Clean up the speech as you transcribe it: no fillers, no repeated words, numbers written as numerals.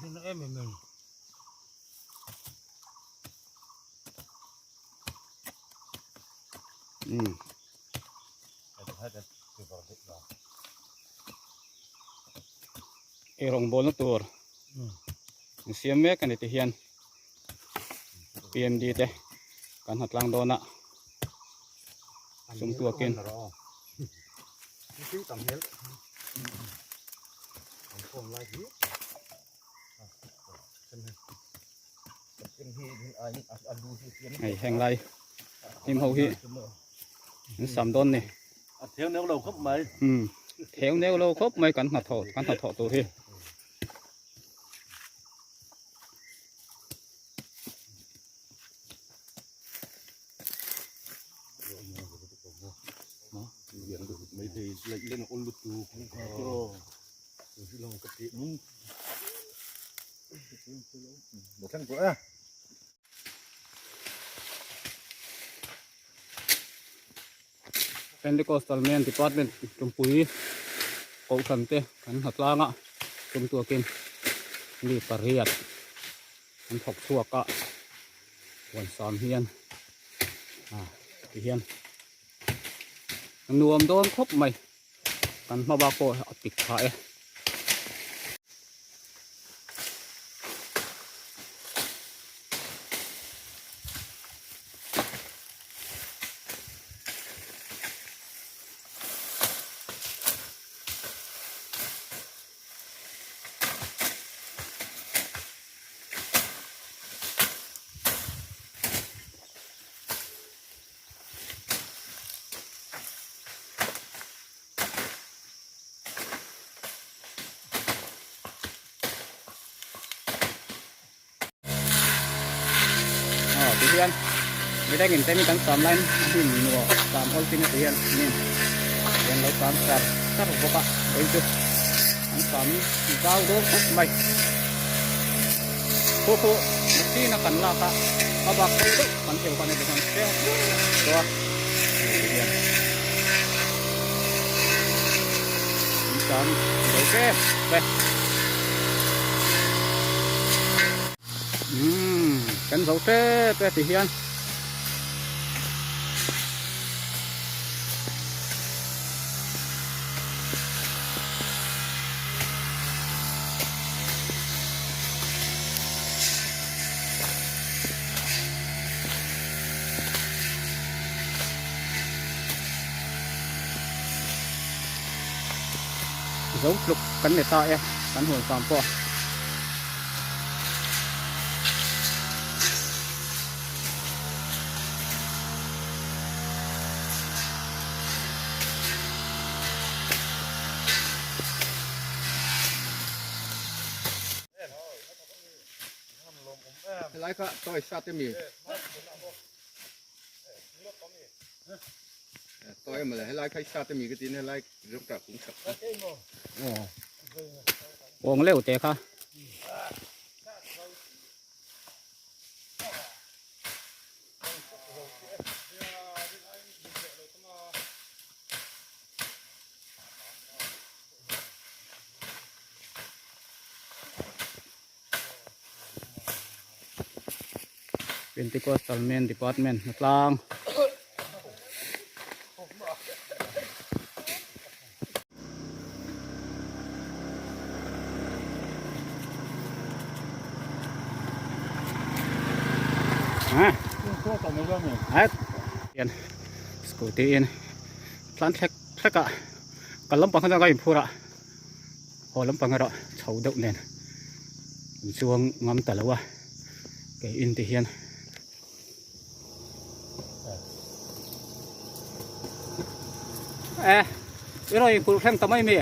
Um. Ei rawngbawlna tur an siam mek a ni ti hian PMD te kan ha tlang dawn a sum tuakin hei heng lai hnim ho hi an sam dawn ni a theu neu lo khawp mai um theu neu lo khawp mai kan hnathawh kan hnathawh tur hi Pentecostal Men Department tumpui kohhran te kan hna tlang a tum tuakin mi pariat an thawk chhuak a huan sam hian ah tihian nuam dawn khawp mai. Kan hma bak pawh a pik tha e. Tihian midangin te mi kan sam laiin a hnim nuah sam awl chin a tihian hnim hian lo sam char char bawk a vawiin chu an sam zau dawn khawp mai khu khu machine a kan lak a a bak deuh deuh kan theu khan heti khan hriat tawh a hei hian an sam zo tep te umm kan zo tep e ti hian. Zo tluk kan ni ta e kan huan sam pawh. Helai kha toy sat emi toy male helai kha sat emi ka tin helai ram ta kung sak Ong leu te kha. Pentecostal Men Department hnatlang scooty in tlan thlek thlek a kal lampang kha chuan ka inphur a haw lampang erawh chho deuh nen an chuang ngam ta lo a kei in ti hian. E i rawn inkulh thleng ta mai mi